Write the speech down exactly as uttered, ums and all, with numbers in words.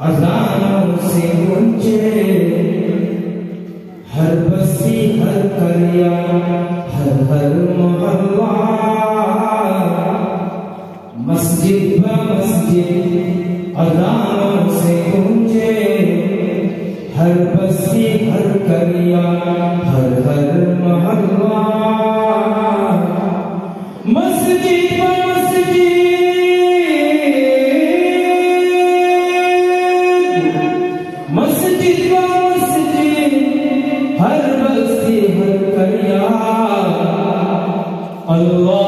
اذانوں سے گونجے ہر بستی، ہر قریہ، ہر ہر محلہ۔ مسجد بہ مسجد اذانوں سے گونجے ہر بستی، ہر قریہ، ہر ہر محلہ۔ مسجد بہ مسجد، مسجد بہ مسجد، ہر بستی، ہر قریہ، اللہ